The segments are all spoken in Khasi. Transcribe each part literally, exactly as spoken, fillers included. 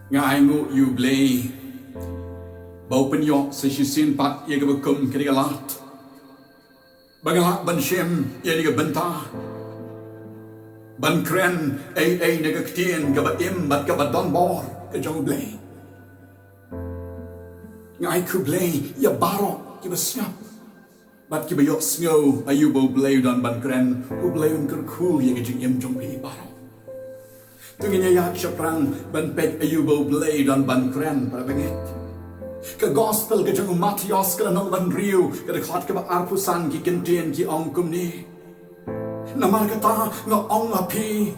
Nga ainguh ïa U Blei ba u pynïoh sa shisien pat ïa kaba kum kane ka lad ba nga lah ban shim ïa kane ka bynta ban kren ei ei na ka ktien kaba im bad kaba don bor ka jong U Blei. Nga ai khublei ïa baroh kiba sngap bad kiba ïohsngew aïu ba U Blei u don ban kren. U Blei un kyrkhu ïa ka jingim jong phi baroh. To ngin ïa ïaid shaphrang ban peit aïu ba U Blei u don ban kren, para bangeit. Ka gospel ka jong u Mathaios ka lynnong ba hynriew, ka dkhot kaba arphew san, ki kyntien ki ong kumne: Namar kata nga ong ha phi,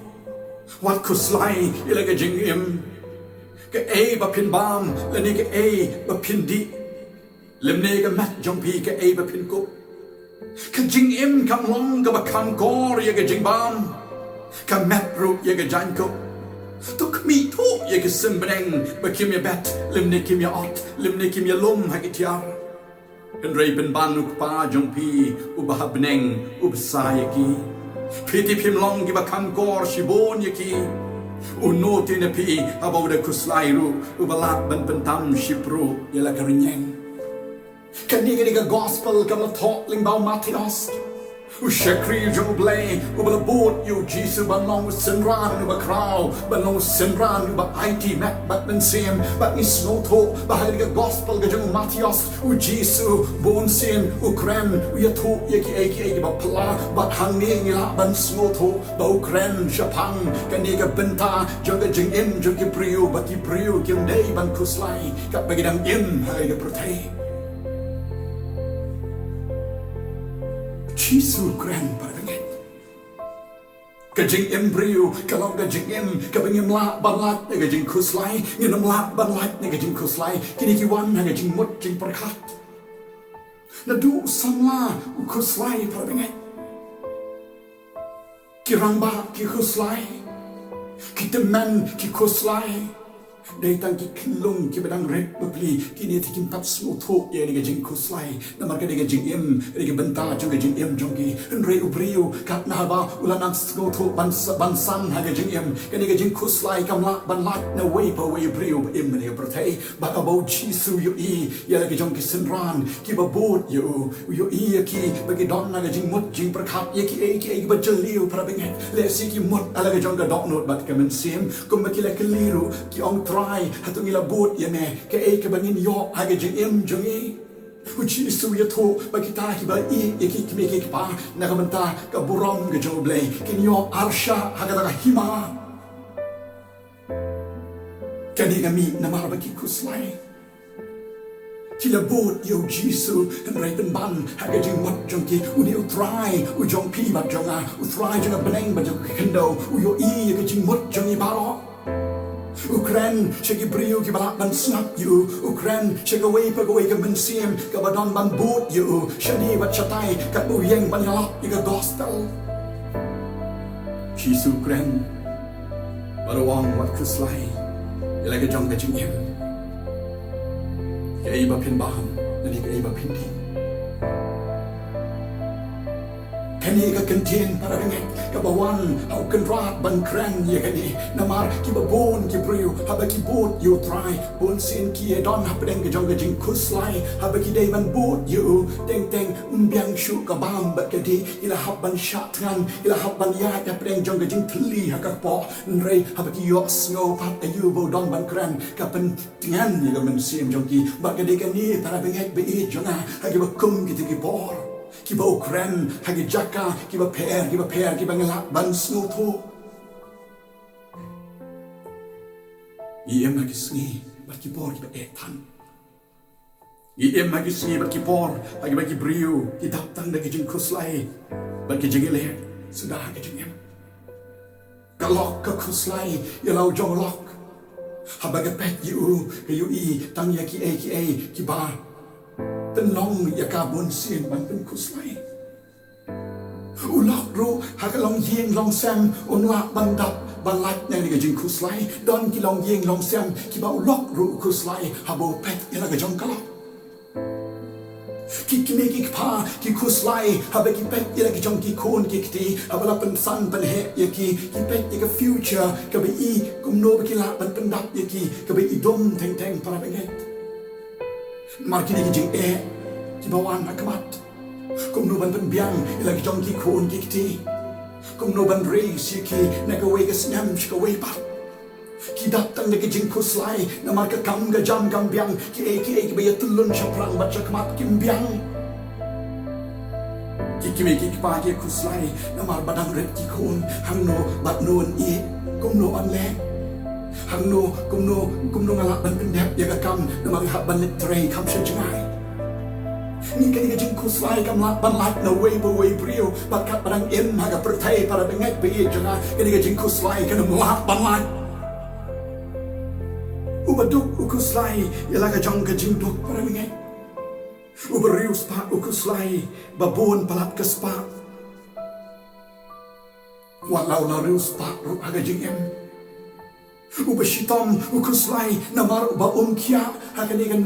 wat khuslai ïa la ka jingim, kaei ba phin bam lane kaei ba phin dih, lymne ka met jong phi kaei ba phin kup. Ka jingim kam long kaba kham kor ïa ka jingbam, ka met ruh ïa ka jaiñkup. To khmih thuh ïa ki sim bneng ba kim ïa bet, lymne kim ïa ot, lymne kim ïa lum ha ki tiar. Hynrei pynban u Kpa jong phi uba ha bneng u bsa ïa ki. Phi te phim long kiba kham kor shibun ïa ki. Uno te na phi haba u da khuslai ruh uba lah ban pyntam shipruh ïa la ka rynïeng. Kane, kane ka gospel kam la thoh lyngba u Mathaios, u shakri jong U Blei uba la bud ïa U Jisu ban long u synran uba khraw, ban long u synran uba aiti met bad mynsiem. Bad ngi sngewthuh ba ha kane ka gospel ka jong u Mathaios, U Jisu bunsien u kren, u ïathuh ïa kiei kiei kiba phylla. Bad hangne ngi lah ban sngewthuh ba u kren shaphang kane ka bynta jong ka jingim jong ki briew, ba ki briew kim dei ban khuslai katba ki dang im ha kane ka pyrthei. Jisu u kren, para bangeit. Ka jingim briew ka long ka jingim kaba ngim lah ban lait na ka jingkhuslai. Ngim lah ban lait na ka jingkhuslai. Kine ki wan ha ka jingmut jingpyrkhat. Naduh u samla u khuslai, para bangeit. Ki rangbah ki khuslai. Ki tymmen ki khuslai. Dei tang ki khyllung kiba dang rit bapli, kine te kim pat sngewthuh ïa kane ka jingkhuslai. Namar ka dei ka jingim, ka dei ka bynta jong ka jingim jong ki. Hynrei u briew katba u la nang sngewthuh ban s-, ban san ha ka jingim, kane ka jingkhuslai kam lah ban lait na uwei pa uwei u briew ba im ha kane ka pyrthei. Bad haba u Jisu u ïohi ïa la ki jong ki synran kiba bud ïa u, u ïohi ïa ki ba ki don ha ka jingmut jingpyrkhat ïa kiei kiei kiba jylliew, para bangeit. Lehse ki mut ha la ka jong ka dohnud bad ka mynsiem, kumba ki la kylli ruh, ki ong, Trai, hato ngi la bud ïa me? Kaei kaba ngin ïoh ha ka jingim jong ngi? U Jisu u ïathuh ba kita kiba ïeit ïa ki kmie ki kpa na ka bynta ka burom ka jong U Blei kin ïoh arshah ha kata ka hima. Kane ka mih namar ba ki khuslai. Ki la bud ïa u Jisu, hynrei pynban ha ka jingmut jong ki, une u Trai u jong phi bad jong nga, u Trai jong ka bneng bad jong ka khyndew, u ïohi ïa ka jingmut jong ngi baroh. U kren sha ki briew kiba lah ban sngap ïa u, u kren sha kawei pa kawei ka mynsiem kaba don ban bud ïa u shane bad shatai katba u ïeng ban ïalap ïa ka gospel. Jisu u kren bad u ong, wat khuslai ïa la ka jong ka jingim, kaei ba phin bam lane kaei ba phin dih. Kane ka kyntien, para bangeit, kaba wan ha u Kynrad ban kren ïa kane. Namar kiba bun ki briew haba ki bud ïa u Trai, bunsien ki ïadon hapdeng ka jong ka jingkhuslai. Haba ki dei ban bud ïa u, teng teng ym biang shuh ka bam bad ka dih. Ki la hap ban shah thngan, ki la hap ban ïaid hapdeng jong ka jingthylli ha ka kpoh. Hynrei haba ki ïohsngew pat aïu ba u don ban kren, ka pyntngen ïa ka mynsiem jong ki. Bad ka dei kane, para bangeit ba ïeit jong nga, ha kiba kum kita ki por, kiba u kren ha ki jaka kiba pher kiba pher kiba ngi lah ban sngewthuh. Ngi im ha ki sngi bad ki por kiba eh than. Ngi im ha ki sngi bad ki por ha kiba ki briew ki dap tang da ki jingkhuslai bad ki jingïaleh suda ha ki jingim. Ka lok ka khuslai ïa la u jong lok. Haba ka peit ïa u, ka ïohi tang ïa kiei kiei kiba pynlong ïa ka bunsien ban pynkhuslai. U lok ruh ha ka longïing longsem um lah ban dap ban lait na ka jingkhuslai. Don ki longïing longsem kiba u lok ruh u khuslai haba u peit ïa la ka jong ka lok. Ki kmie ki kpa ki khuslai haba ki peit ïa la ki jong ki khun ki kti, haba la pynsan pynheh ïa ki, ki peit ïa ka future kaba i kumno ba ki lah ban pyndap ïa ki, kaba i dum teng teng para bangeit. Namar kine ki jingeh kiba wan ha khmat. Kumno ban pynbiang ïa la ki jong ki khun ki kti. Kumno ban raise ïa ki na kawei ka snem sha kawei pat. Ki dap tang da ki jingkhuslai namar ka kam ka jam kam biang, kiei kiei kiba ïatyllun shaphrang bad shakhmat kim biang. Ki kmie ki kpa ki khuslai namar ba dang rit ki khun, hangno bad no un ïeh, kumno un leh. Hangno, kumno, kumno nga lah ban pyndep ïa ka kam namar nga hap ban leit trei kham sha jngai. Ngi, kane ka jingkhuslai kam lah ban lait na uwei pa uwei u briew, bad katba dang im ha ka pyrthei para bangeit ba ïeit jong nga, kane ka jingkhuslai kan ym lah ban lait. Uba duk u khuslai ïa la ka jong ka jingduk para bangeit. Uba riewspah u khuslai ba bun palat ka spah. Wat la u la riewspah ruh ha ka jingim, uba shitom u khuslai namar ba um khia ha kane ka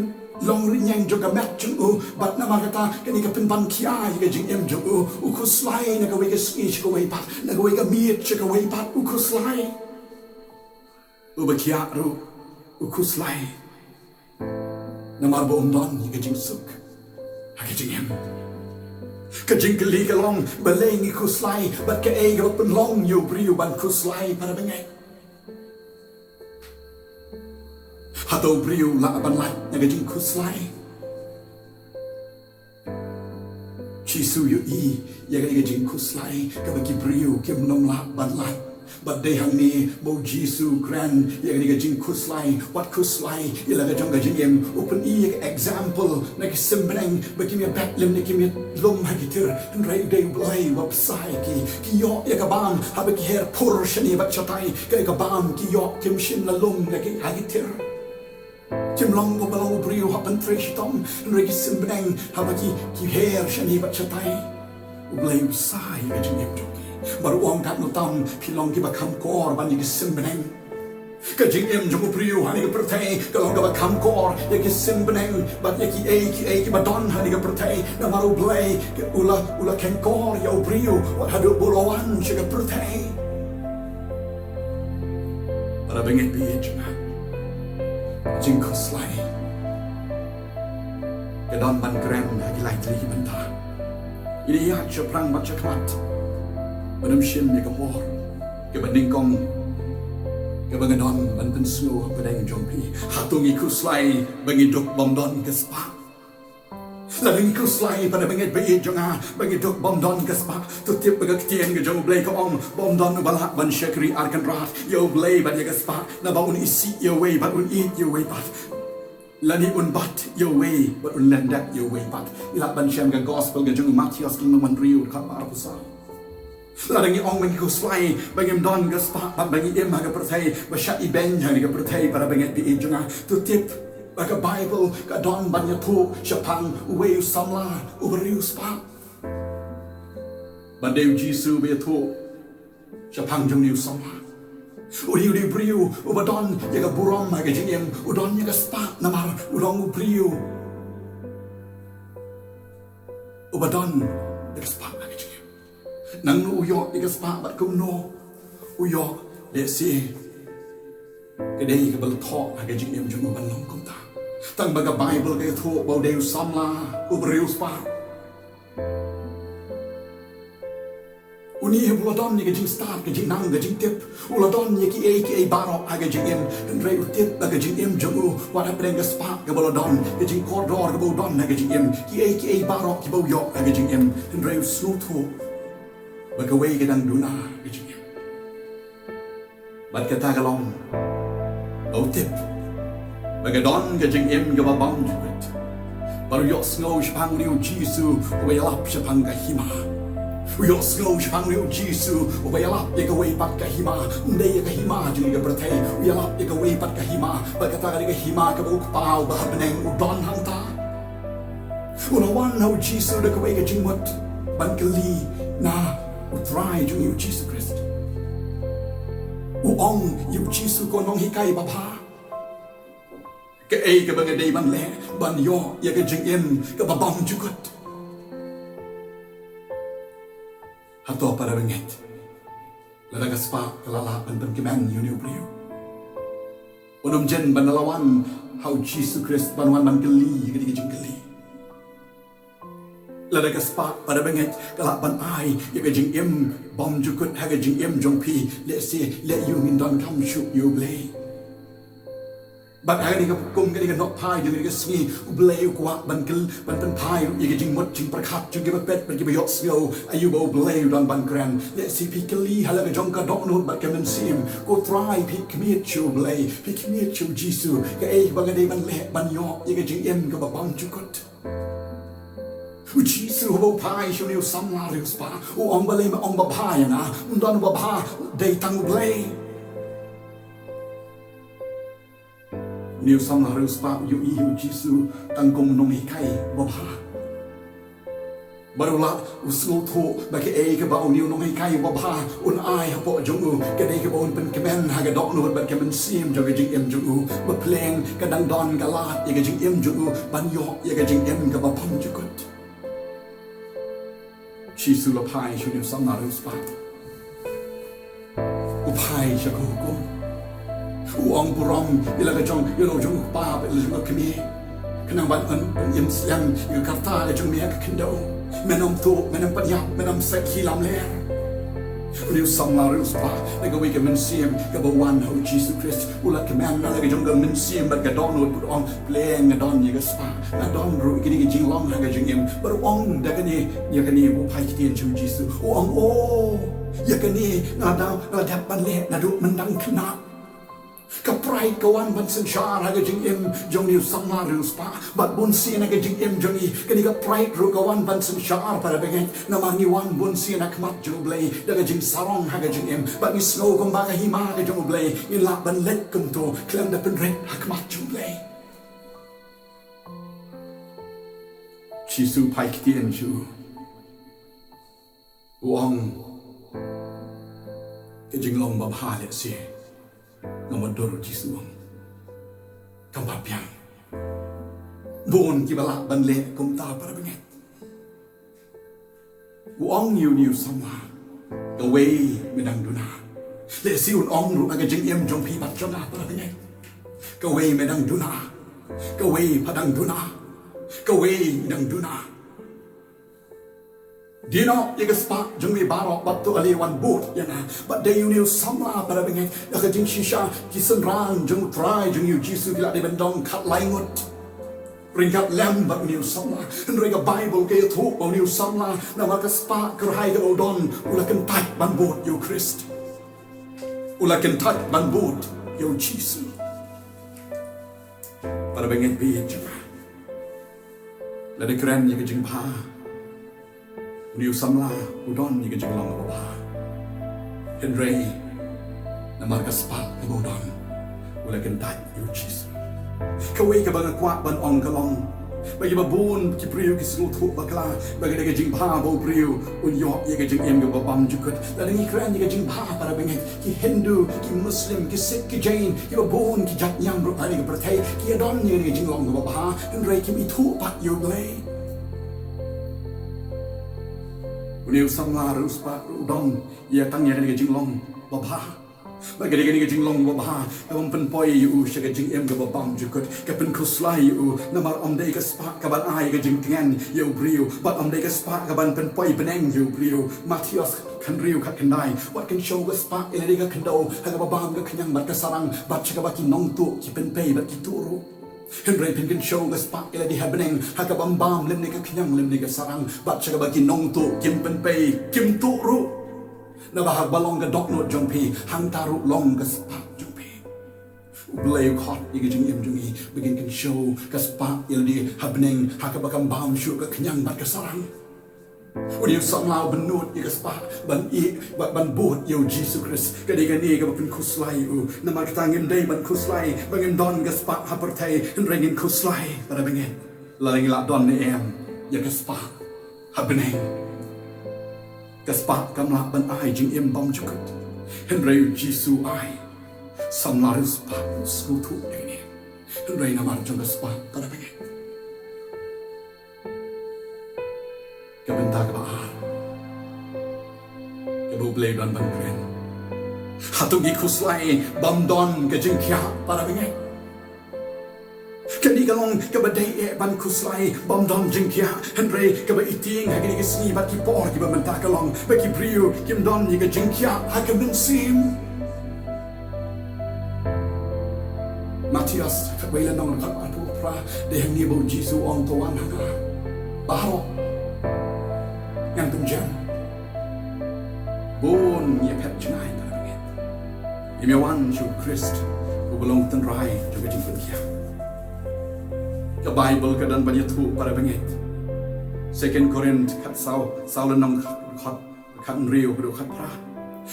long rynïeng jong ka met jong u, bad namar kata kane ka pynban khia ïa ka jingim jong u. U khuslai na kawei ka sngi sha kawei pat, na kawei ka miet sha kawei pat, u khuslai. Uba khia ruh u khuslai namar ba um don ïa ka jingsuk ha ka jingim. Ka jingkylli ka long, balei ngi khuslai, bad kaei kaba pynlong ïa u briew ban khuslai para bangeit? Hato u briew lah ban lait na ka jingkhuslai? Jisu u ïohi ïa kane ka jingkhuslai kaba ki briew kim nym lah ban lait. Bad dei hangne ba u Jisu u kren ïa kane ka jingkhuslai, wat khuslai ïa la ka jong ka jingim. U pyni ïa ka example na ki symneng ba kim ïa bet lem ne kim ïa lum ha ki tir, hynrei u dei U Blei uba bsa ïa ki. Ki ïoh ïa ka bam haba ki her phur shane bad shatai, ka ïa ka bam ki ïoh, kim shym la lum na ki, ha ki tir. Kim long kumba long u briew hap ban trei shitom, hynrei ki symneng haba ki, ki her shane bad shatai. U Blei u bsa ïa ka jingim jong ki. Bad u ong, katno tam phi long kiba kham kor ban ïa ki symneng. Ka jingim jong u briew ha kane ka pyrthei ka long kaba kham kor ïa ki symneng bad ïa kiei kiei kiba don ha kane ka pyrthei. Namar U Blei u la, u la kheiñ kor ïa u briew wat haduh ba u la wan sha ka pyrthei. Para bangeit ba ïeit jong nga, jingkhuslai ka don ban kren ha ki lai tylli ki bynta. Ngi ïaid shaphrang bad shakhmat, ban ym shim ïa ka por kaba nyngkong kaba nga don ban pynsngew hapdeng jong phi. Hato ngi khuslai ba ngi duk bym don ka spah? Lada ngi khuslai, para bangeit ba ïeit jong nga, ba ngi duk bym don ka spah, to tip ba ka ktien ka jong U Blei ka ong, bym don uba lah ban shakri ar kynrad, ïa U Blei bad ïa ka spah. Naba un isih ïa uwei bad un ïeit ïa uwei pat, lane un bat ïa uwei bad un lyndet ïa uwei pat. Ngi lah ban shem ka gospel ka jong u Mathaios lynnong hynriew, dkhot arphew saw. Lada ngi ong ba ngi khuslai ba ngim don ka spah bad ba ngi im ha ka pyrthei ba shah ibeiñ ha kane ka pyrthei, para bangeit ba ïeit jong nga, to tip ba ka Baibl ka don ban ïathuh shaphang uwei u samla uba riewspah. Bad dei u Jisu ba ïathuh shaphang jong une u samla. U dei, u dei u briew uba don ïa ka burom ha ka jingim, u don ïa ka spah namar u long u briew uba don ïa ka spah ha ka jingim. Nangno u ïoh ïa ka spah bad kumno u ïoh? Lehse ka dei kaba la thoh ha ka jingim jong u ban long kumta. Tang ba ka Baibl ka ïathuh ba u dei u samla uba riewspah. Une u la don ïa ka jingstad, ka jingnang, ka jingtip. U la don ïa kiei kiei baroh ha ka jingim, hynrei u tip ba ka jingim jong u wat hapdeng ka spah kaba u la don, ka jingkordor kaba u don ha ka jingim, kiei kiei baroh kiba u ïoh ha ka jingim, hynrei u sngewthuh ba kawei ka dang duna ha ka jingim. Bad kata ka long ba u tip ba ka don ka jingim kaba bymjukut. Bad u ïohsngew shaphang une u Jisu uba ïalap shaphang ka hima. U ïohsngew shaphang une u Jisu uba ïalap ïa kawei pat ka hima, ym dei ïa ka hima jong ka pyrthei, u ïalap ïa kawei pat ka hima. Bad kata ka dei ka hima kaba u Kpa uba ha bneng u don hangta. U la wan ha u Jisu da kawei ka jingmut ban kylli na U Trai jong ngi, U Jisu Khrist. U ong ïa U Jisu, ko nonghikai babha, Kaei kaba nga dei ban leh ban ïoh ïa ka jingim kaba bymjukut? Hato para bangeit, lada ka spah ka la lah ban pynkmen ïa une u briew, un ym jin ban da la wan ha u Jisu Khrist ban wan ban kylli ïa kane ka jingkylli. Lada ka spah para bangeit ka lah ban ai ïa ka jingim bymjukut ha ka jingim jong phi, lehse leh ïa u ngin donkam shuh ïa u Blei. Bad ha kane ka kum, kane ka nohphai jong kane ka sngi, u Blei u kwah ban kyl, ban pynphai ruh ïa ka jingmut jingpyrkhat jong kiba peit bad kiba ïohsngew, aïu ba u Blei u dang ban kren. Lehse phi kylli ha la ka jong ka dohnud bad ka mynsiem, ko Trai, phi khmied sha u Blei, phi khmied sha u Jisu, kaei ba nga dei ban leh ban ïoh ïa ka jingim kaba bymjukut? U Jisu haba u phai sha une u samla riewspah, u ong, balei me ong babha ïa nga? Ym don babha, dei tang u Blei. Une u samla riewspah u ïohi ïa u Jisu tang kum u nonghikai babha. Bad u lah u sngewthuh ba kaei kaba une u nonghikai babha un ai hapoh jong u, ka dei kaba un pynkmen ha ka dohnud bad ka mynsiem jong ka jingim jong u. Ba pleng ka dang don ka lad ïa ka jingim jong u ban ïoh ïa ka jingim kaba bymjukut. Jisu la phai sha une u samla riewspah. U phai sha ka hukum. U ong burom ïa la ka jong, ïa la ka jong u kpa bad ïa la ka jong ka kmie, khnang ban yn, yn im slem ïa ka rta ka jong me ha ka khyndew. Men ym tuh, men ym pynïap, men ym sait hi lamler. Une u samla riewspah, da kawei ka mynsiem kaba wan ha u Jisu Khrist, u la kmen na la ka jong ka mynsiem bad ka dohnud, u ong, pleng nga don ïa ka spah, nga don ruh ïa kane ka jinglong ha ka jingim. Bad u ong da kane, ïa kane, u phai ktien sha u Jisu, u ong, o, ïa kane nga dang, nga la dep ban leh naduh myndang khynnah. Ka pride ka wan ban synshar ha ka jingim jong une u samla riewspah. Bad bunsien ha ka jingim jong ngi, kane ka pride ruh ka wan ban synshar, para bangeit. Namar ngi wan bunsien ha khmat jong u Blei da ka jingsarong ha ka jingim, bad ngi sngew kumba ka hima ka jong u Blei ngin lah ban leit kumto khlem da pynrit ha khmat jong u Blei. Jisu phai ktien sha u, u ong, ka jinglong babha lehse nga mutdur, Jisu u ong, kam pat biang. Bun kiba lah ban leh kumta, para bangeit. U ong ïa une u samla, kawei me dang duna. Lehse un ong ruh ha ka jingim jong phi bad jong nga, para bangeit, kawei me dang duna. Kawei pha dang duna. Kawei me dang duna. Die noh ïa ka spah jong me baroh bad to ale wan bud ïa nga. Bad dei une u samla, para bangeit, da ka jingshisha ki synran jong u Trai jong ngi u Jisu ki la dei ban dong khatlai ngut ryngkat lem bad une u samla. Hynrei ka Baibl ka ïathuh ba une u samla, namar ka spah kyrhai kaba u don, u la kyntait ban bud ïa u Khrist. U la kyntait ban bud ïa u Jisu. Para bangeit, bad jong nga, lada kren ïa ka jingbha, une u samla u don ïa ka jinglong kaba bha. Hynrei namar ka spah kaba u don, u la kyntait ïa u Jisu. Kawei kaba nga kwah ban ong ka long ba kiba bun ki briew ki sngewthuh bakla ba ka dei ka jingbha ba u briew un ïoh ïa ka jingim kaba bymjukut. Lada ngi kren ïa ka jingbha, para bangeit, ki Hindu, ki Muslim, ki Sikh, ki Jain, kiba bun ki jait niam ruh ha kane ka pyrthei ki ïadon ïa ka jinglong kaba bha, hynrei kim ithuh pat ïa u Blei. Une u samla riewspah ruh u don ïa tang ïa kane ka jinglong babha. Bad ka dei kane ka jinglong babha kaba pynpoi ïa u sha ka jingim kaba bymjukut, ka pynkhuslai ïa u, namar ym dei ka spah kaban ai ka jingtngen ïa u briew, bad ym dei ka spah kaban pynpoi bneng ïa u briew. Mathaios khathynriew khatkhyndai, wat kynshew ka spah ïa lade ka khyndew ha kaba bam ka khñiang bad ka sarang, bad sha kaba ki nongtuh ki pynpei bad ki tuh ruh. Hynrei phin kynshew ka spah ïa lade ha bneng ha kaba ym bam lymne ka khñiang lymne ka sarang, bad sha kaba ki nongtuh kim pynpei kim tuh ruh. Naba ha kaba long ka dohnud jong phi, hangta ruh long ka spah jong phi. U Blei u khot ïa ka jingim jong ngi ba ngin kynshew ka spah ïa lade ha bneng ha kaba kam bam shuh ka khñiang bad ka sarang. Une u samla u bynnud ïa ka spah ban ïeh bad ban bud ïa u Jisu Khrist. Ka dei kane kaba pynkhuslai ïa u. Namar kata ngim dei ban khuslai ba ngin don ka spah ha pyrthei, hynrei ngin khuslai, para bangeit, lada ngi la don ne em ïa ka spah ha bneng. Ka spah kam lah ban ai jingim bymjukut, hynrei u Jisu u ai. Samla riewspah u sngewthuh ïa kane. Hynrei namar jong ka spah, para bangeit, ka bynta kaba ar kaba U Blei u don ban kren. Hato ngi khuslai bym don ka jingkhiah, para bangeit? Kane ka long kaba dei eh ban khuslai bym don jingkhiah, hynrei kaba ïa tieng ha kine ki sngi bad ki por kiba mynta ka long ba ki briew kim don ïa ka jingkhiah ha ka mynsiem. Mathaios khatwei lynnong, dkhot arphew phra, dei hangne ba U Jisu u ong, to wan ha nga baroh, ngan pynjem. Bun ngi ïa phet jngai, para bangeit, ngim ïa wan sha U Khrist uba long tynrai jong ka jingpynkhiah. Ka Baibl ka don ban ïathuh, para bangeit. Second Korinth khatsaw, saw lynnong, dkhot khathynriew haduh khatphra,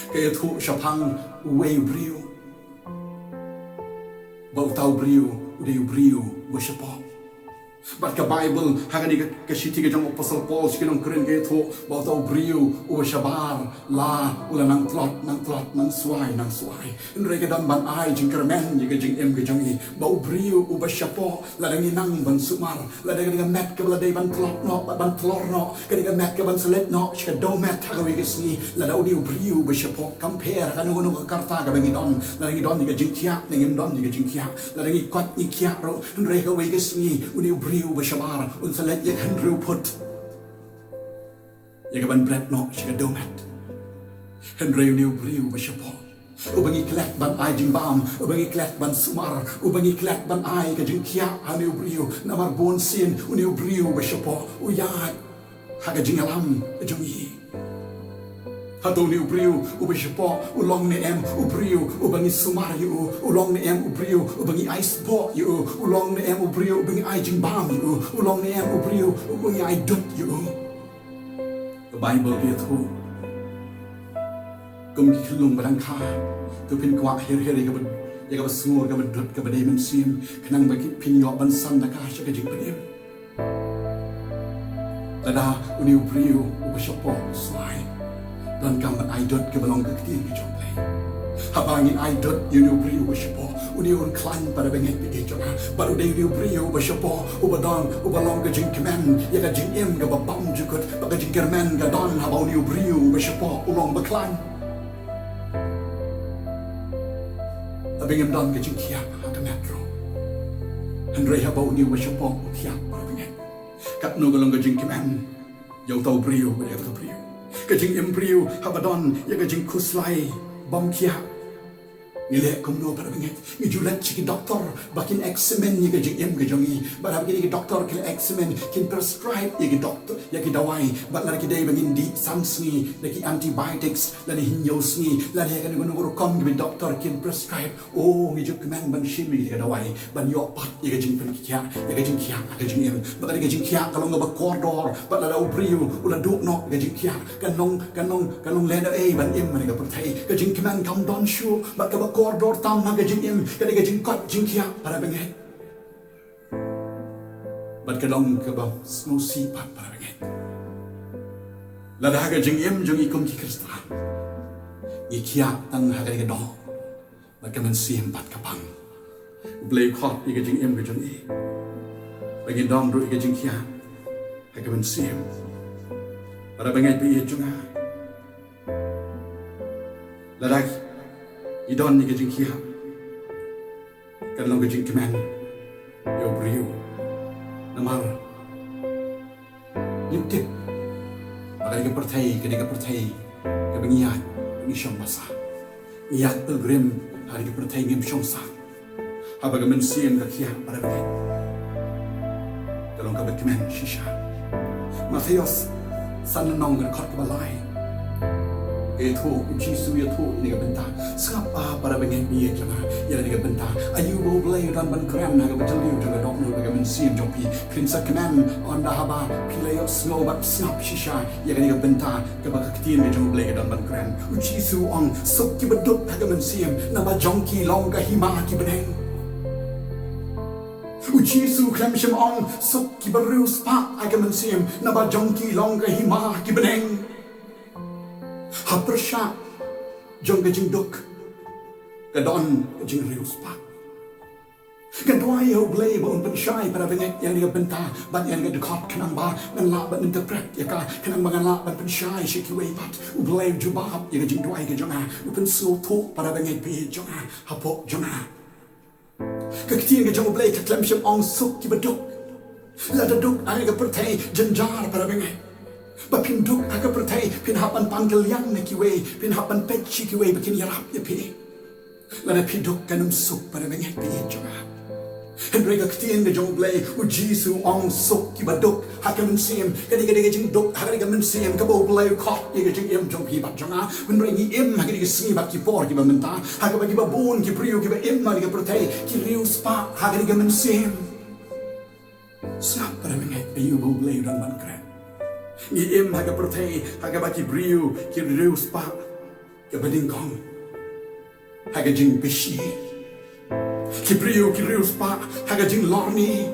ka ïathuh shaphang uwei u briew, ba uta u briew u dei u briew uba shapoh. Bad ka Baibl ha kane ka, ka shithi ka jong u Apostol Paul sha ki nong Korinth ka ïathuh ba uta u briew uba shabar, la u la nang tlot, nang tlot, nang swai, nang swai. Hynrei ka don ban ai jingkyrmen ïa ka jingim ka jong ngi ba u briew uba shapoh, lada ngi nang ban sumar, lada ka dei ka met kaba la dei ban tlot noh, ban tlor noh, ka dei ka met kaban sa leit noh sha ka dewmet ha kawei ka sngi, lada une u briew uba shapoh, kam pher ha kano kano ka karta kaba ngi don, lada ngi don ïa ka jingkhiah ne ngim don ïa ka jingkhiah, lada ngi koit ngi khiah ruh, hynrei ha kawei ka sngi une u briew uba shabar un sa leit ïa ka hynriew phut ïa kaban bret noh sha ka dewmet. Hynrei une u briew uba shapoh, uba ngi klet ban ai jingbam, uba ngi klet ban sumar, uba ngi klet ban ai ka jingkhiah ha une u briew, namar bunsien une u briew uba shapoh u ïaid ha ka jingïalam jong ngi. Hato une u briew uba shapoh u long ne em u briew uba ngi sumar ïa u, u long ne em u briew uba ngi ai sboh ïa u, u long ne em u briew uba ngi ai jingbam ïa u, u long ne em u briew uba ngi ai dud ïa u? Ka Baibl ka ïathuh, kum ki khyllung ba dang kha, to phin kwah her her ïa kaba, ïa kaba sngur, kaba dud, kaba dei mynsiem, khnang ba ki, phin ïoh ban san da ka sha ka jingpynim. Lada une u briew uba shapoh u swai, donkam ban ai dud kaba long ka ktien ka jong U Blei. Haba ngin ai dud ïa une u briew uba shapoh, une un khlaiñ, para bangeit, bad dei jong nga, bad u dei une u briew uba shapoh uba don, uba long ka jingkmen ïa ka jingim kaba bymjukut, bad ka jingkyrmen ka don haba une u briew uba shapoh u long ba khlaiñ. Haba ngim don ka jingkhiah ha ka met ruh, hynrei haba une uba shapoh u thiah, para bangeit, katno ka long ka jingkmen ïa uta u briew bad ïa kata ka briew. Ka jingim briew haba don ïa ka jingkhuslai bymkhiah, ngi leh kumno, para bangeit? Ngi ju leit sha ki doktor ba kin examine ïa ka jingim ka jong ngi. Bad haba kine ki doktor ki la examine, kin prescribe ïa ki doktor, ïa ki dawai. Bad lada ki dei ba ngin dih san sngi da ki antibiotics, lane hynñiew sngi, lane ïa kano kano ka rukom kiba ki doktor kin prescribe, oh, ngi ju kmen ban shim ïa ka dawai ban ïoh pat ïa ka jingpynkhiah, ïa ka jingkhiah ha ka jingim. Bad ka dei ka jingkhiah ka long kaba kordor, bad lada u briew u la duh noh ïa ka jingkhiah, kan long, kan long, kan long lehnohei ban im ha kane ka pyrthei. Ka jingkmen kam don shuh, bad kaba kordor tam ha ka jingim ka dei ka jingkoit jingkhiah, para bangeit. Bad ka long kaba sngewsih pat, para bangeit, lada ha ka jingim jong ngi kum ki Khristan ngi khiah tang ha kane ka doh, bad ka mynsiem pat ka pang. U Blei u khot ïa ka jingim ka jong ngi ba ngin don ruh ïa ka jingkhiah ha ka mynsiem. Para bangeit ba ïeit jong nga, lada ngi don ïa ka jingkhiah, kan long ka jingkmen ïa u briew. Namar ngi tip ba kane ka pyrthei ka dei ka pyrthei kaba ngi ïaid, ngi shong basa, ngi ïaid pilgrim ha kane ka pyrthei, ngim shong sah. Haba ka mynsiem ka khiah, para bangeit, ka long kaba kmen shisha. Mathaios san lynnong, ka dkhot kaba lai, ka ïathuh, U Jisu u ïathuh ïa kane ka bynta. Sngap, para bangeit ba ïeit jong nga, ïa kane ka bynta. Aïu ba U Blei u don ban kren ha kaba jylliew jong ka dohnud bad ka mynsiem jong phi? Phin sa kmen ynda haba phi la ïohsngew bad sngap shisha ïa kane ka bynta kaba ka ktien ka jong U Blei ka don ban kren. U Jisu u ong, suk kiba duk ha ka mynsiem, naba jong ki long ka hima ki bneng. U Jisu u khlem shym ong, suk kiba riewspah ha ka mynsiem, naba jong ki long ka hima ki bneng. Ha pyrshah jong ka jingduk ka don ka jingriewspah. Ngan duwai ïa U Blei ba un pynshai para bangeit ïa kane ka bynta bad ïa kane ka dkhot khnang ba ngan lah ban interpret ïa ka, khnang ba ngan lah ban pynshai sha kiwei pat. U Blei u jubab ïa ka jingduwai ka jong nga, u pynsngewthuh para bangeit ba ïeit jong nga hapoh jong nga. Ka ktien ka jong U Blei ka khlem shym ong suk kiba duk. Lada duk ha kane ka pyrthei jynjar para bangeit. Ba phin duk ha ka pyrthei phin hap ban pan ka liang na kiwei, phin hap ban peit sha kiwei ba kin ïarap ïa phi. Lada phi duk kan ym suk para bangeit ba ïeit jong nga. Hynrei ka ktien ka jong U Blei, U Jisu u ong suk kiba duk ha ka mynsiem. Kane ka dei ka jingduk ha kane ka mynsiem kaba U Blei u khot ïa ka jingim jong phi bad jong nga. Hynrei ngi im ha kane ka sngi bad ki por kiba mynta ha kaba kiba bun ki briew kiba im ha kane ka pyrthei ki riewspah ha kane ka mynsiem. Sngap para bangeit, aïu ba U Blei u dang ban kren? Ngi im ha ka pyrthei ha kaba ki briew ki riewspah kaba nyngkong ha ka jingbishni. Ki briew ki riewspah ha ka jinglorni.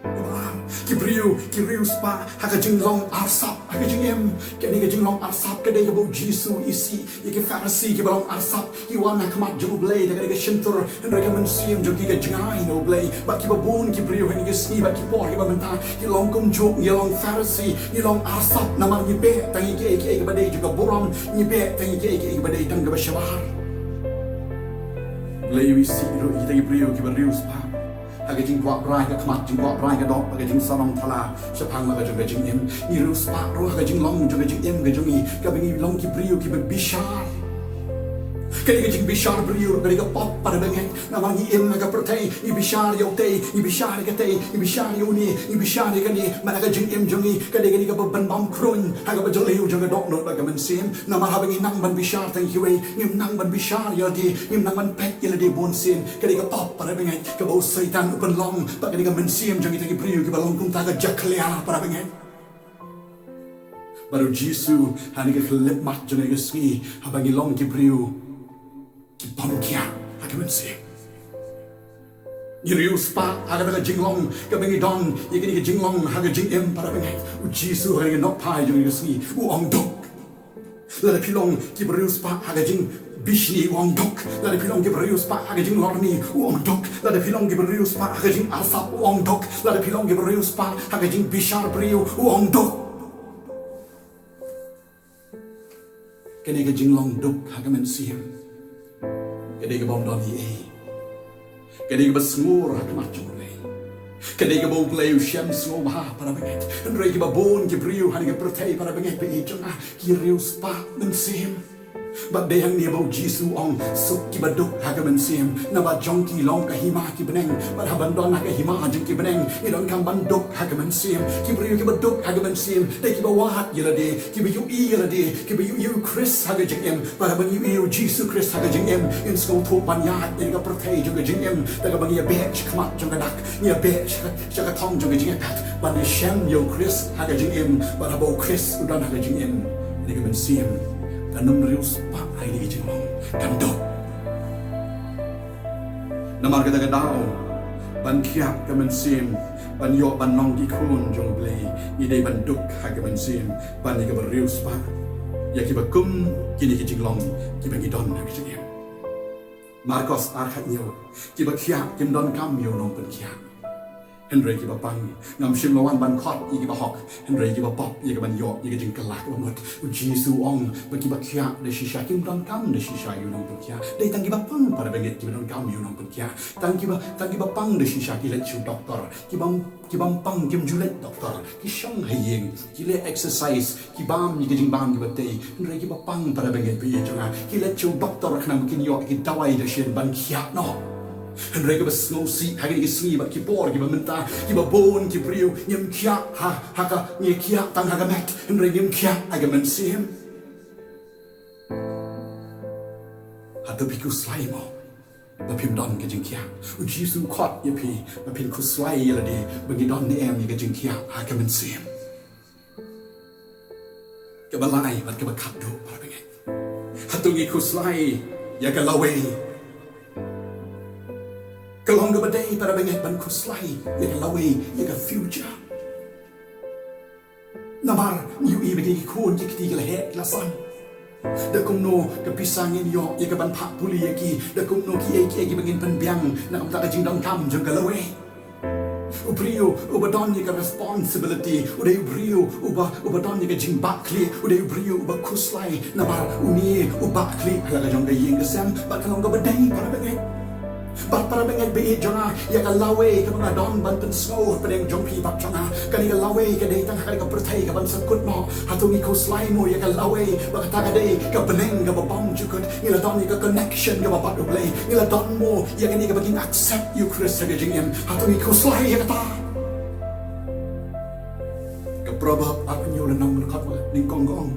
Kaba ar, ki briew ki riewspah ha ka jinglong arsap ha ka jingim. Kane ka jinglong arsap ka dei kaba U Jisu u isih ïa ki Pharisi kiba long arsap. Ki wan ha khmat jong U Blei da kane ka shyntur, hynrei ka mynsiem jong ki ka jngai na U Blei. Bad kiba bun ki briew ha kine ki sngi bad ki por kiba mynta ki long kumjuh, ngi long Pharisi, ngi long arsap namar ngi beh tang ïa kiei kiei kiba dei jong ka burom, ngi beh tang ïa kiei kiei kiba dei tang kaba shabar. U Blei u isih ruh ïa kita ki briew kiba riewspah ha ka jingkwah brai ka khmat, jingkwah brai ka doh, ha ka jingsarong thala shaphang la ka jong ka jingim. Ngi riewspah ruh ha ka jinglong jong ka jingim ka jong ngi kaba ngi long ki briew kiba bishar. Kane ka jingbishar briew ka dei ka pop para bangeit. Namar ngi im ha ka pyrthei ngi bishar ïa utei, ngi bishar ïa katei, ngi bishar ïa une, ngi bishar ïa kane. Namar ha ka jingim jong ngi ka dei kane kaba ban bam khruin ha kaba jylliew jong ka dohnud bad ka mynsiem. Namar haba ngi nang ban bishar tang ïa kiwei, ngim nang ban bishar ïa lade, ngim nang ban peit ïa lade bunsien. Ka dei ka pop para bangeit kaba u Soitan u pynlong bad kane ka mynsiem jong kita ki briew kiba long kumta ka jakhlia para bangeit. Bad U Jisu ha kane ka khyllipmat jong kane ka sngi haba ngi long ki briew ki bym kiah ha ka mynsiem. Ngi riewspah ha kata ka jinglong kaba ngi don ïa kane ka jinglong ha ka jingim para bangeit. U Jisu ha kane ka nohphai jong kane ka sngi u ong duk. Lada phi long kiba riewspah ha ka jingbishni u ong duk. Lada phi long kiba riewspah ha ka jinglorni u ong duk. Lada phi long kiba riewspah ha ka jingarsap u ong duk. Lada phi long kiba riewspah ha ka jingbishar briew u ong duk. Kane ka jinglong duk ha ka mynsiem ka dei kaba ym don ei ei. Ka dei kaba sngur ha khmat jong U Blei. Ka dei kaba U Blei u shem sngewbha para bangeit. Hynrei kiba bun ki briew ha kane ka pyrthei para bangeit ba ïeit jong nga ki riewspah mynsiem. Bad dei hangne ba U Jisu u ong suk kiba duk ha ka mynsiem. Naba jong ki long ka hima ki bneng. Bad haba ngi don ha ka hima jong ki bneng ngi donkam ban duk ha ka mynsiem. Ki briew kiba duk ha ka mynsiem dei kiba wad ïa lade, kiba ïohi ïa lade, kiba ïohi ïa U Khrist ha ka jingim. Bad haba ngi ïohi ïa U Jisu Khrist ha ka jingim ngin sngewthuh ban ïaid ïa ka pyrthei jong ka jingim da kaba ngi ïabeh shakhmat jong ka dak, ngi ïabeh sha ka, sha ka thong jong ka jingïakajia. Ban ïashem ïa U Khrist ha ka jingim, bad haba U Khrist u don ha ka jingim, kane ka mynsiem kan ym riewspah ha kane ka jinglong, kan duk. Namar kata ka daw ban khiah ka mynsiem, ban ïoh ban long ki khun jong U Blei, ngi dei ban duk ha ka mynsiem ban ïa kaba riewspah ïa kiba kum kine ki jinglong kiba ngi don ha ka jingim. Markos ar khat hynñiew, kiba khiah kim donkam ïa u nongpynkhiah. Hynrei kiba pang, ngam shym la wan ban khot ïa kiba hok, hynrei kiba pop ïa ka ban ïoh ïa ka jingkylla kaba mut. U Jisu u ong ba kiba khiah da shisha kim donkam da shisha ïa u nongpynkhiah. Dei tang kiba pang para bangeit kiba donkam ïa u nongpynkhiah. Tang kiba, tang kiba pang da shisha ki leit sha u doktor. Kiba, kiba pang kim ju leit doktor. Ki shong ha ïing, ki leh exercise, ki bam ïa ka jingbam kiba tei. Hynrei kiba pang para bangeit ba ïeit jong nga ki leit sha u doktor khnang ba kin ïoh ki dawai dashin ban khiah noh. Hynrei kaba sngewsih ha kine ki sngi bad ki por kiba mynta, kiba bun ki briew ngim khiah ha, ha ka, ngi khiah tang ha ka met, hynrei ngim khiah ha ka mynsiem. Hato phi khuslai mo ba phim don ka jingkhiah? U Jisu u khot ïa phi ba phin khuslai ïa lade ba ngi don ne em ïa ka jingkhiah ha ka mynsiem. Kaba lai bad kaba khatduh para bangeit. Hato ngi khuslai ïa ka lawei? Ka long kaba dei para bangeit ban khuslai ïa ka lawei, ïa ka future. Namar ngi ïohi ba ki khun ki kti ki la heh ki la san. Da kumno ka pisa ngin ïoh ïa ka ban phah pule ïa ki? Da kumno ki ei ki ei kiba ngin pynbiang na ka bynta ka jingdonkam jong ka lawei? U briew uba don ïa ka responsibility u dei u briew uba, uba don ïa ka jingbahkhlieh, u dei u briew uba khuslai namar une u bahkhlieh ha la ka jong ka ïing ka sem bad ka long kaba dei, para bangeit. Bad para bangeit ba ïeit jong nga, ïa ka lawei kaba nga don ban pynsngew hapdeng jong phi bad jong nga, kane ka lawei ka dei tang ha kane ka pyrthei ka ban sa kut noh. Hato ngi khuslai mo ïa ka lawei ba kata ka dei ka bneng kaba bymjukut? Ngi la don ïa ka connection kaba bad U Blei? Ngi la don mo ïa kane kaba ngin accept ïa U Khrist ha ka jingim? Hato ngi khuslai ïa kata? Ka Proverb arphew hynñiew lynnong, dkhot nyngkong ka ong,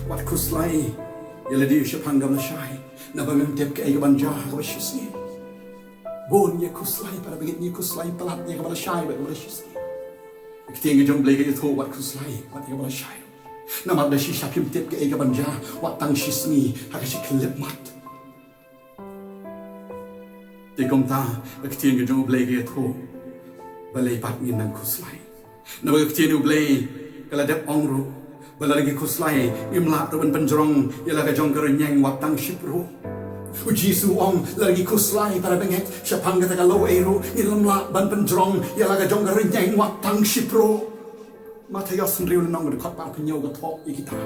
wat khuslai ïa lade shaphang kaba lashai, naba mem tip kaei kaban jia ha kaba shisngi. Bun ngi khuslai, para bangeit, ngi khuslai palat ïa kaba lashai bad kaba shisngi. Ka ktien ka jong U Blei ka ïathuh, wat khuslai wat ïa kaba lashai, namar da shisha phim tip kaei kaban jia, wat tang shisngi ha ka shi khyllipmat. Te kumta ka ktien ka jong U Blei ka ïathuh, balei pat ngin nang khuslai? Naba ka ktien U Blei ka la dep ong ruh ba lada ngi khuslai ngim lah ruh ban pynjrong ïa la ka jong ka rynïeng wat tang shipruh. U Jisu u ong lada ngi khuslai, para bangeit, shaphang kata ka lawei ruh ngin ym lah ban pynjrong ïa la ka jong ka rynïeng wat tang shipruh. Mathaios hynriew lynnong, dkhot arphew hynñiew ka thoh ïa kita.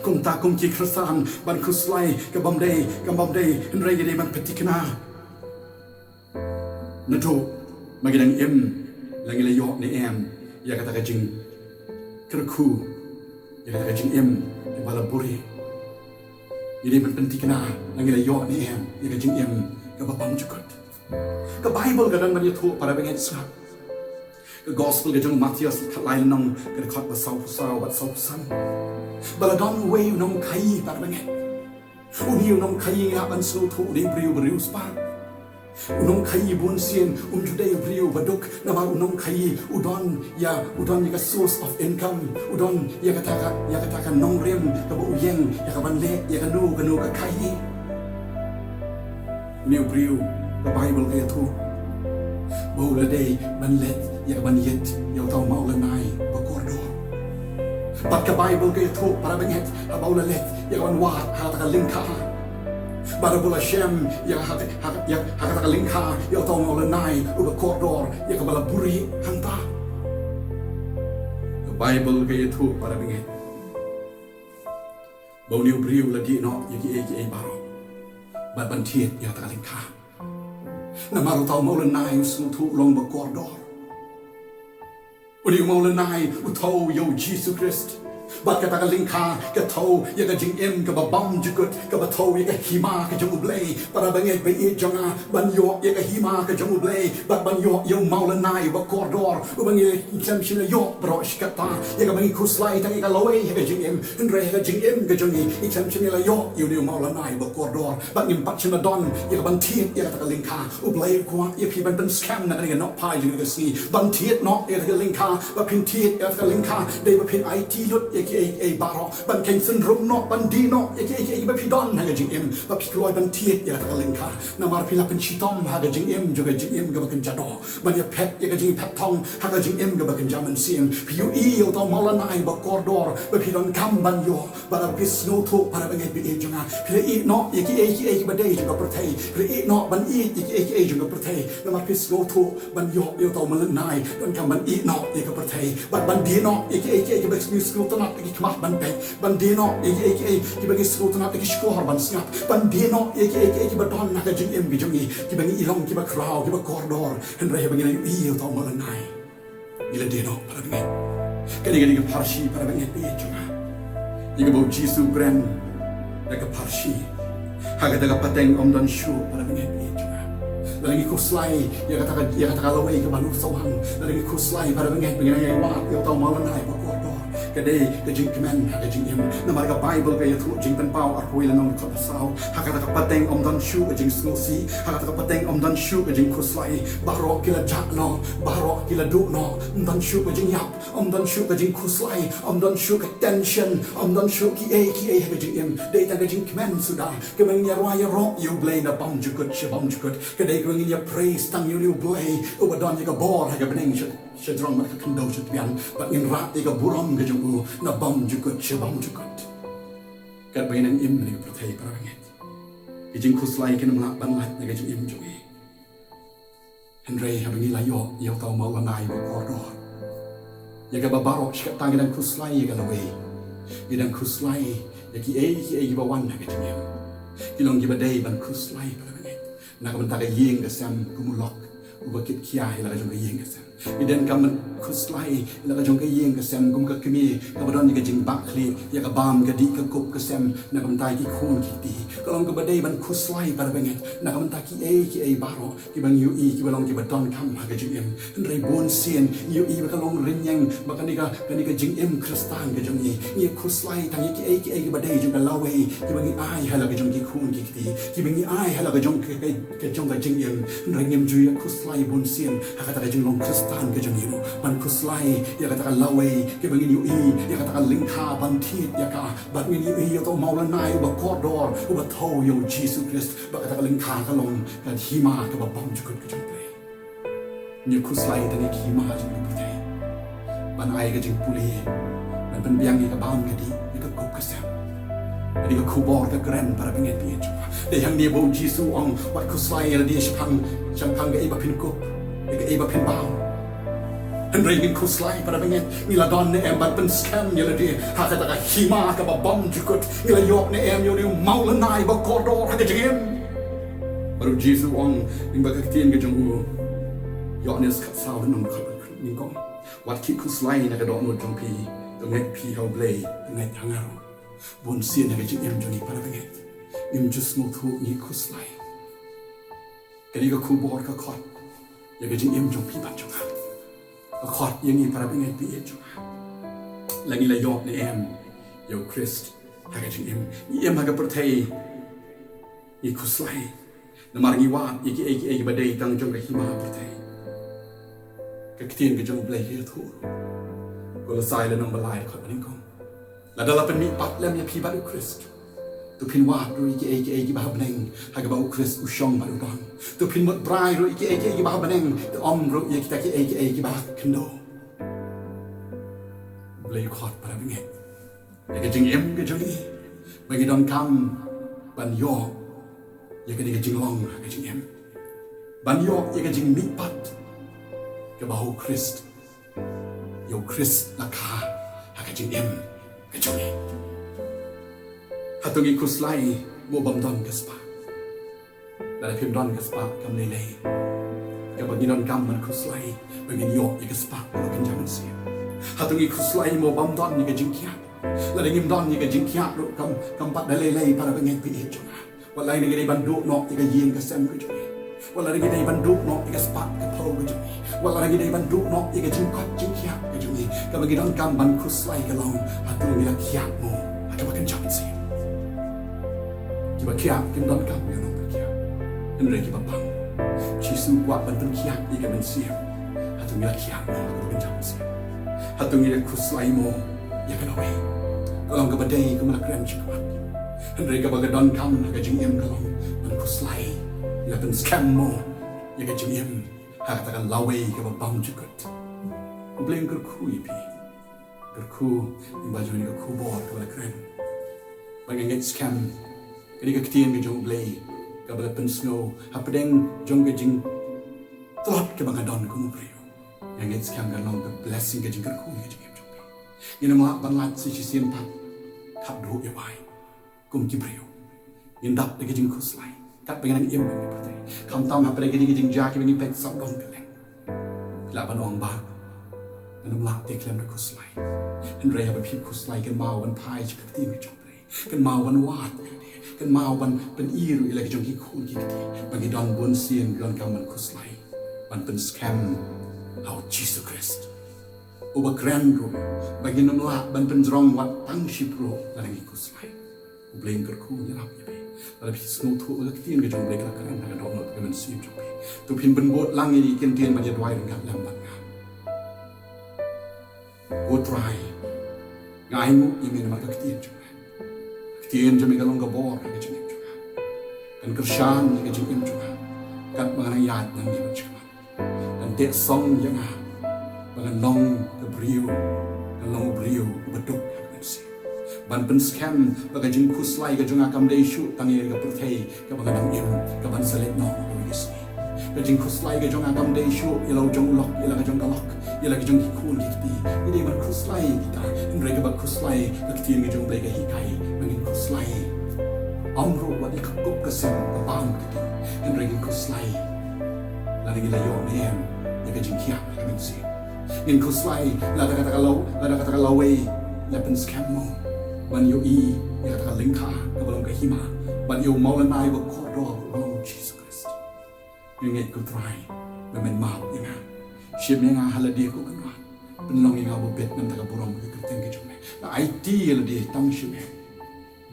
Kumta kum ki khristan, ban khuslai kam bym dei, kam bym dei hynrei ka dei ban pynthikna. Naduh ma ngi dang im, la ngi la ïoh ne em ïa kata ka jingkyrkhu, ïa kata ka jingim kaba la buhrieh? Ngi dei ban pynthikna la ngi la ïoh ne em ïa ka jingim kaba bymjukut. Ka Baibl ka don ban ïathuh, para bangeit, sngap. Ka Gospel ka jong u Mathaios, khatlai lynnong, ka dkhot ba sawphew saw bad sawphew san, ba la don uwei u nongkhaïi, para bangeit. Une u nongkhaïi ngi hap ban sngewthuh u dei u briew ba riewspah. U nongkhaïi bunsien um ju dei u briew ba duk, namar u nongkhaïi u don ïa, u don ïa ka source of income, u don ïa kata ka, ïa kata ka nongrim kaba u ïeng ïa ka ban leh ïa kano kano ka khaïi. Une u briew, ka Baibl ka ïathuh ba u la dei ban leit ïa ka ban ïit ïa uta u mawlynnai ba kordor. Bad ka Baibl ka ïathuh, para bangeit, haba u la leit ïa ka ban wad ha kata ka lyngkha, bad haba u la shem ïa ha, ha, ïa ha kata ka lyngkha ïa uta u mawlynnai uba kordor ïa kaba la buhrieh hangta, ka Baibl ka ïathuh, para bangeit, ba une u briew u la dih noh ïa kiei kiei baroh bad ban thied ïa kata ka lyngkha. Namar uta u mawlynnai u sngewthuh u long ba kordor. Une u mawlynnai u thew ïa u Jisu Khrist, bad kata ka lyngkha ka thew ïa ka jingim kaba bymjukut, kaba thew ïa ka hima ka jong U Blei. Para bangeit ba ïeit jong nga, ban ïoh ïa ka hima ka jong U Blei bad ban ïoh ïa u mawlynnai uba kordor, uba ngi khlem shym la ïoh baroh shi katta ïa kaba ngi khuslai tang ïa ka lawei ha ka jingim, hynrei ha ka jingim ka jong ngi ngi khlem shym la ïoh ïa une u mawlynnai uba kordor, bad ngim pat shym la don ïa ka ban thied ïa kata ka lyngkha. U Blei u kwah ïa phi ban pynskhem na kane ka nohphai jong ka sngi, ban thied noh ïa kata ka lyngkha. Ba phin thied ïa kata ka lyngkha dei ba phin aiti lut ïa kiei kiei baroh, ban kheiñ synrum noh, ban die noh ïa kiei kiei ba phi don ha ka jingim, ba phi kloi ban thied ïa kata ka lyngkha. Namar phi la pynshitom ha ka jingim jong ka jingim kaba kynja doh, ban ïa phet ïa ka jingphet thong ha ka jingim kaba kynja mynsiem. Phi ïohi ïa uta u mawlynnai ba kordor ba phi donkam ban ïoh, bad haba phi sngewthuh, para bangeit ba ïeit jong nga, phi la ïeh noh ïa kiei kiei kiba dei jong ka pyrthei, phi la ïeh noh ban ïeit ïa kiei kiei jong ka pyrthei. Namar phi sngewthuh ban ïoh ïa uta u mawlynnai donkam ban ïeh noh ïa ka pyrthei, bad ban die noh ïa kiei kiei kiba ngi sngewtynnat ki khmat ban peit, ban die noh ïa kiei kiei kiba ngi sngewtynnat ki shkor ban sngap, ban die noh ïa kiei kiei kiba don ha ka jingim ka jong ngi, kiba ngi i long kiba khraw, kiba kordor, hynrei haba ngi la ïohi ïa uta u mawlynnai, ngi la die noh, para bangeit. Kane ka dei ka pharshi, para bangeit ba ïeit jong nga, ïa kaba u Jisu u kren da ka pharshi. Ha kata ka pateng ym don shuh, para bangeit ba ïeit jong nga. Lada ngi khuslai ïa kata ka, ïa kata ka lawei kaba lut sawang, lada ngi khuslai, para bangeit, ba ngi nang ïa wad ïa uta u mawlynnai ba kordor, ka dei ka jingkmen ha ka jingim. Namar ka Baibl ka ïathuh, Jingpynpaw arphew wei lynnong, dkhot ba saw, ha kata ka pateng ym don shuh ka jingsngewsih, ha kata ka pateng ym don shuh ka jingkhuslai. Baroh ki la jah noh, baroh ki la duh noh, ym don shuh ka jingïap, ym don shuh ka jingkhuslai, ym don shuh ka tension, ym don shuh kiei kiei ha ka jingim. Dei tang ka jingkmen suda, kaba ngin ïa rwai ïaroh ïa U Blei na bymjukut sha bymjukut. Ka dei kaba ngin ïa praise tang ïa une U Blei uba don ïa ka bor ha ka bneng sha, sha jrong bad ka khyndew sha tbian, bad ngin rah ïa ka burom ka jong u na bymjukut sha bymjukut. Katba ngi nang im ha kane ka pyrthei, para bangeit, ki jingkhuslai kin ym lah ban lait na ka jingim jong ngi. Hynrei haba ngi la ïoh ïa uta u mawlynnai uba kordor, ïa kaba baroh shi katta ngi dang khuslai ïa ka lawei. Ngi dang khuslai ïa kiei kiei kiba wan ha ka jingim. Ki long kiba dei ban khuslai, para bangeit, na ka bynta ka ïing ka sem, kum u lok uba kit khia ïa la ka jong ka ïing ka sem. Ngi donkam ban khuslai ïa la ka jong ka ïing ka sem kum ka kmie kaba don ïa ka jingbakla, ïa ka bam ka dih, ka kup ka sem, na ka bynta ki khun ki kti. Ka long kaba dei ban khuslai, para bangeit, na ka bynta kiei kiei baroh kiba ngi ïohi kiba long kiba donkam ha ka jingim. Hynrei bun sien ngi ïohi ba ka long rynïeng ba kane ka, kane ka jingim Khristan ka jong ngi, ngi khuslai tang ïa kiei kiei kiba dei jong ka lawei, kiba ngi ai ha la ka jong ki khun ki kti, kiba ngi ai ha la ka jong ka, ka, ka jong ka jingim. Hynrei ngim ju ïa khuslai bun sien ha kata ka jinglong Khristan ka jong ngi ruh, ban khuslai ïa kata ka lawei kaba ngin ïohi, ïa kata ka lyngkha ban thied ïa ka, bad ngin ïohi ïa uta u mawlynnai uba kordor uba thew ïa u Jisu Khrist, bad kata ka lyngkha ka long ka hima kaba bymjukut ka jong U Blei. Ngi khuslai tang ïa ki hima jong ka pyrthei ban ai ka jingpule, ban pynbiang ïa ka bam ka dih, ïa ka kup ka sem. Kane ka khubor ka kren, para bangeit ba ïeit jong nga. Dei hangne ba U Jisu u ong, wat khuslai ïa lade shaphang, shaphang kaei ba phin kup, ïa kaei ba phin bam. Hynrei ngin khuslai, para bangeit, ngi la don ne em ban pynskhem ïa lade ha kata ka hima kaba bymjukut. Ngi la ïoh ne em ïa une u mawlynnai ba kordor ha ka jingim. Bad U Jisu u ong lyngba ka ktien ka jong u, Ïoannis khatsaw, lynnong khatnyngkong, wat khie khuslai na ka dohnud jong phi, to ngeit phi ha U Blei, to ngeit ha nga ruh. Bun sien ha ka jingim jong ngi, para bangeit, ngim ju sngewthuh ngi khuslai. Kane ka khubor ka khot ïa ka jingim jong phi bad jong nga. Ka khot ïa ngi, para bangeit ba ïeit jong nga. La ngi la ïoh ne em ïa U Khrist ha ka jingim, ngi im ha ka pyrthei, ngi khuslai. Namar ngi wad ïa kiei kiei kiba dei tang jong ka hima pyrthei. Ka ktien ka jong U Blei ka ïathuh, Kolosai lynnong ba lai, dkhot ba nyngkong, lada la pynmihpat lem ïa phi bad U Khrist, to phin wad ruh ïa kiei kiei kiba ha bneng, ha kaba U Khrist u shong bad u don. To phin mutbrai ruh ïa kiei kiei kiba ha bneng, to ym ruh ïa kita kiei kiei kiba ha khyndew. U Blei u khot, para bangeit, ïa ka jingim ka jong ngi, ba ngi donkam ban ïoh ïa kane ka jinglong ha ka jingim, ban ïoh ïa ka jingmihpat kaba ha U Khrist, ïa U Khrist la kha ha ka jingim ka jong ngi. Hato ngi khuslai mo bym don ka spah? Lada phim don ka spah, kam lei lei, kaba ngi donkam ban khuslai ba ngin ïoh ïa ka spah kaba kynja mynsiem. Hato ngi khuslai mo bym don ïa ka jingkhiah? Lada ngim don ïa ka jingkhiah ruh, kam, kam pat da lei lei, para bangeit ba ïeit jong nga. Wat la ngi dei ban duh noh ïa ka ïing ka sem ka jong ngi, wat la ngi dei ban duh noh ïa ka spah ka phew ka jong ngi, wat la ngi dei ban duh noh ïa ka jingkoit jingkhiah ka jong ngi, kaba ngi donkam ban khuslai ka long, hato ngi la khiah mo ha kaba kynja mynsiem? Kiba khiah kim donkam ïa u nongpynkhiah, hynrei kiba pang. Jisu u kwah ban pynkhiah ïa ka mynsiem. Hato ngi la khiah mo ha kaba kynja mynsiem? Hato ngi la khuslai mo ïa ka lawei? Ka long kaba dei kumba la kren shakhmat. Hynrei kaba ka donkam ha ka jingim ka long ban khuslai, ngi la pynskhem mo ïa ka jingim ha kata ka lawei kaba bymjukut. U Blei un kyrkhu ïa phi. Kyrkhu lyngba jong kane ka khubor kaba la kren, ba ngi ngeit skhem kane ka ktien ka jong U Blei kaba la pynsngew hapdeng jong ka jingtlot kaba nga don kum u briew. Nga ngeit skhem kan long ka blessing, ka jingkyrkhu ïa ka jingim jong phi. Ngin ym lah ban lait sa shisien pat, khatduh ïa wai, kum ki briew. Ngin dap da ka jingkhuslai katba ngi nang im ha kane ka pyrthei. Khamtam hapdeng kine ki jingjia kiba ngi peit sawdong kylleng. Lah ban ong ba ngin ym lah te khlem da khuslai. Hynrei haba phi khuslai, kynmaw ban phai sha ka ktien ka jong U Blei. Kynmaw ban wad, kynmaw ban pyni ruh ïa la ki jong ki khun ki kti ba ngi don bun sien, ngi donkam ban khuslai, ban pynskhem ha U Jisu Khrist, uba kren ruh ba ngin ym lah ban pynjrong wat tang shiphew ruh lada ngi khuslai. U Blei un kyrkhu ïarap ïa phi. Lada phi sngewthuh ïa ka ktien ka jong U Blei ka la kren ha ka dohnud ka mynsiem jong phi, to phin bud lang ïa ki ktien ban ïa duwai ryngkat lem bad nga. Ko Trai, nga ainguh ïa me namar ka ktien jong me. Ka ktien jong me ka long ka bor ha ka jingim jong nga. Kan kyrshan ïa ka jingim jong nga katba nga nang ïaid nangne bad shakhmat. Kan teh song ïa nga ba ngan long ka briew, ngan long u briew uba duk ha ka mynsiem. Ban pynskhem ba ka jingkhuslai ka jong nga kam dei shuh tang ïa ka pyrthei kaba nga dang im, ka ban sa leit noh ha kawei ka sngi. Ka jingkhuslai ka jong nga kam dei shuh ïa la u jong u lok, ïa la ka jong ka lok, ïa la ka jong ki khun ki kti. Ngi dei ban khuslai kita, hynrei kaba khuslai ka ktien ka jong U Blei ka hikai ba ngin khuslai. Ym ruh wat ïa ka kup ka sem ka bam ka ding, hynrei ngin khuslai lada ngi la ïoh ne em ïa ka jingkhiah ha ka mynsiem. Ngin khuslai lada kata ka law, lada kata ka lawei la pynskhem mo ban ïohi ïa kata ka lyngkha kaba long ka hima, ban ïoh mawlynnai ba kordor ba long U Jisu Khrist. Nga ngeit ko Trai ba men map ïa nga. Shim ïa nga ha lade ko Kynrad. Pynlong ïa nga ba bit namar ka burom ka kyrteng ka jong me. Nga aiti ïa lade tang sha me.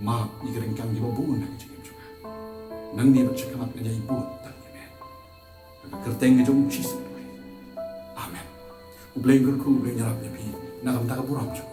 Map ïa ka ryngkang kiba bun ha ka jingim jong nga. Nangne bad shakhmat ngan ïai bud tang ïa me. Ha ka kyrteng ka jong U Jisu Khrist. Amen. U Blei un kyrkhu, U Blei un ïarap ïa phi na ka bynta ka burom jong